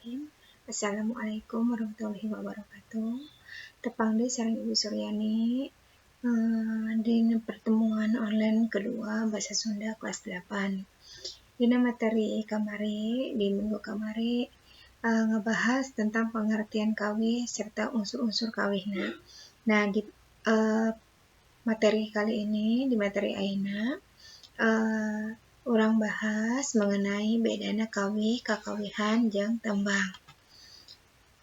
Bismillahirrahmanirrahim. Assalamualaikum warahmatullahi wabarakatuh. Tepang deui sareng Ibu Suryani di pertemuan online kedua Bahasa Sunda kelas 8. Dina materi kamari, di minggu kamari, ngebahas tentang pengertian kawih serta unsur-unsur kawihna. Nah, di materi kali ini, di materi ayeuna, urang bahas mengenai bedana kawih, kakawihan, jeung tembang.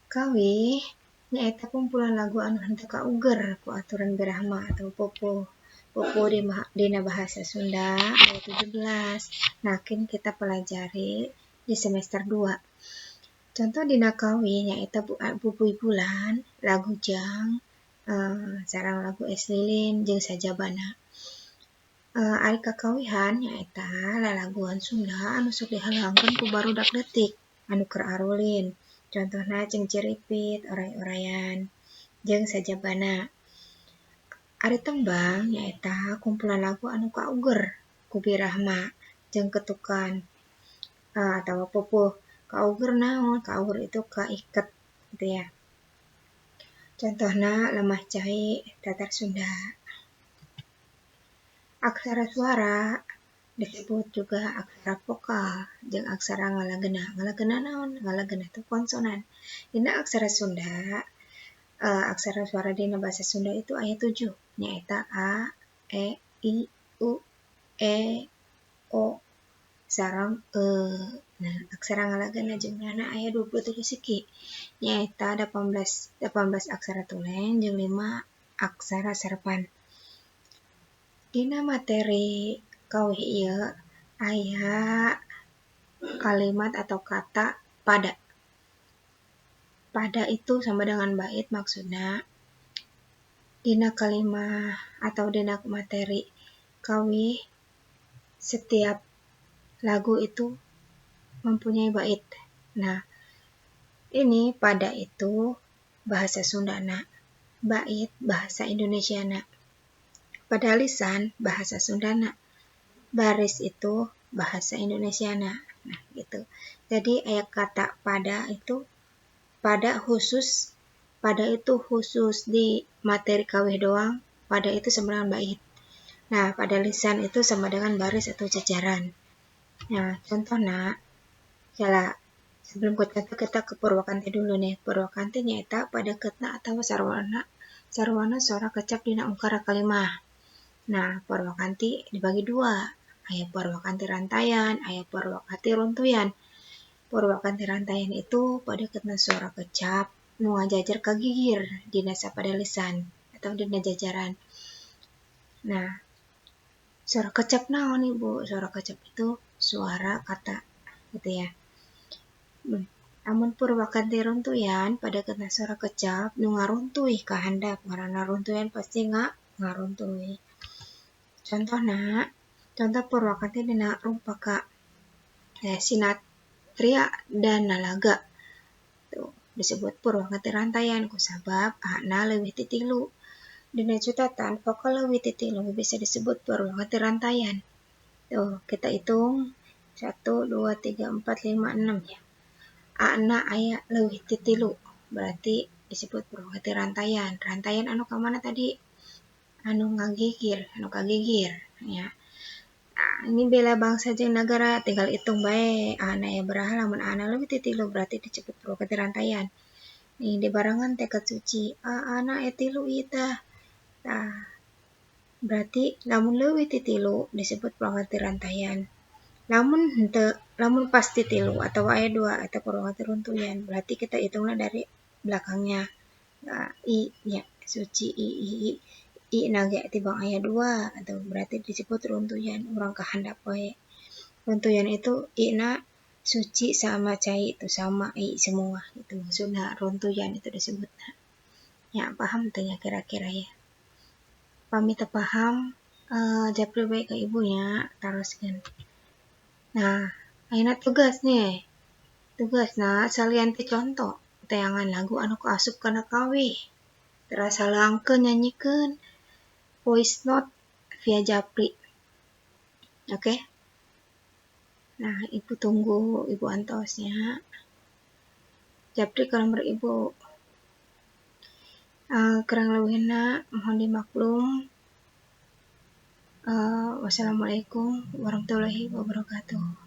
Kawih nyaeta kumpulan lagu anu henteu kauger ku aturan birahma atau pupuh. Pupuh dina bahasa Sunda aya 17. Nah, kini kita pelajari di semester 2. Contoh dina kawih nyaeta Bubuy Bulan, lagu Jang, sareng lagu Es Lilin jeung sajabana. Ari kakawihan nyaeta lalaguan Sunda anu sok dihalangkeun ku barudak leutik anu keur arulin. Contohna Cengciripit, Oray-orayan, jeung sajabana. Ari tembang nyaeta kumpulan lagu anu kauger ku birahma jeung ketukan atawa pupuh. Kauger naon? Kauger itu kaiket gitu ya. Contohna Lemah Cai, Tatar Sunda. Aksara suara disebut juga aksara vokal jeung aksara ngalagena. Ngalagena naon? Ngalagena itu konsonan. Dina aksara Sunda, aksara suara dina bahasa Sunda itu aya 7, nyaeta a, e, i, u, e, o, sareng e. Nah, aksara ngalagena jumlahna aya 27 siki, nyaeta 18 aksara tulen jeung 5 aksara serepan. Dina materi kawih ieu aya kalimat atau kata pada. Pada itu sama dengan bait, maksudna dina kalimah atau dina materi kawih setiap lagu itu mempunyai bait. Nah, ini pada itu bahasa Sundana, bait bahasa Indonesiana. Pada lisan bahasa Sundana, baris itu bahasa Indonesiana. Nah, gitu. Jadi ayat kata pada itu pada khusus, pada itu khusus di materi kawih doang, pada itu sama dengan bait. Nah, pada lisan itu sama dengan baris atau jajaran. Nah, contohnya, ya sebelum ke contoh kita ke purwakanti dulu nih. Purwakanti nyaeta pada ketna atau sarwana, sarwana sora kecap dina ungkara kalimah. Nah, purwakanti dibagi dua. Aya purwakanti rantaian, aya purwakanti runtuyan. Purwakanti rantaian itu pada ketna suara kecap nu ngajajar ka gigir dina sapada lisan atau dina jajaran. Nah, suara kecap naon Ibu? Suara kecap itu suara kata gitu ya. Amun purwakanti runtuyan pada ketna suara kecap nu ngaruntuy ka handap, ngaranna runtuyan pasti ngaruntuy. Contohna, contoh purwakanti dina rumpaka Sinatria dan Nalaga. Tuh, disebut purwakanti rantaian kusabab a-na leuwih ti 3. Dina cutatan vokal leuwih ti 3 bisa disebut purwakanti rantaian. Tuh, kita hitung 1 2 3 4 5 6 ya. A-na aya leuwih ti 3, berarti disebut purwakanti rantaian. Rantaian anu ka mana tadi? Anu ngagigir, anu kagigir ya. Nah, ini bela bangsa jeung nagara tinggal hitung bae a-na aya baraha, lamun a-na leuwih ti 3 berarti disebut purwakanti rantaian. Nih dibarengan tekad suci, a-na aya 3 ieu tah. Tah, berarti lamun leuwih ti 3 disebut purwakanti rantaian. Lamun henteu, lamun pasti 3 atau aya 2 atau purwakanti runtuyan, berarti kita hitungna dari belakangnya. Nah, i nya suci i i i i na ge tibang aya 2 atau berarti disebut runtuyan, urang ka handap we. Runtuyan itu i na suci sama cai itu sama i semua itu maksudna runtuyan itu disebutna. Ya, paham teh nya kira-kira ya. Pami teu paham japri we ka ibu nya taroskeun. Nah, ayeuna tugas nih. Tugasna salian ti contoh teangan lagu anu kaasup kana kawih. Teras halangkeun nyanyikeun voice note via japri. Oke. Nah, ibu tunggu ibu antosnya. Japri ka lembur ibu. Kurang leuwihna mohon dimaklum. Wassalamualaikum warahmatullahi wabarakatuh.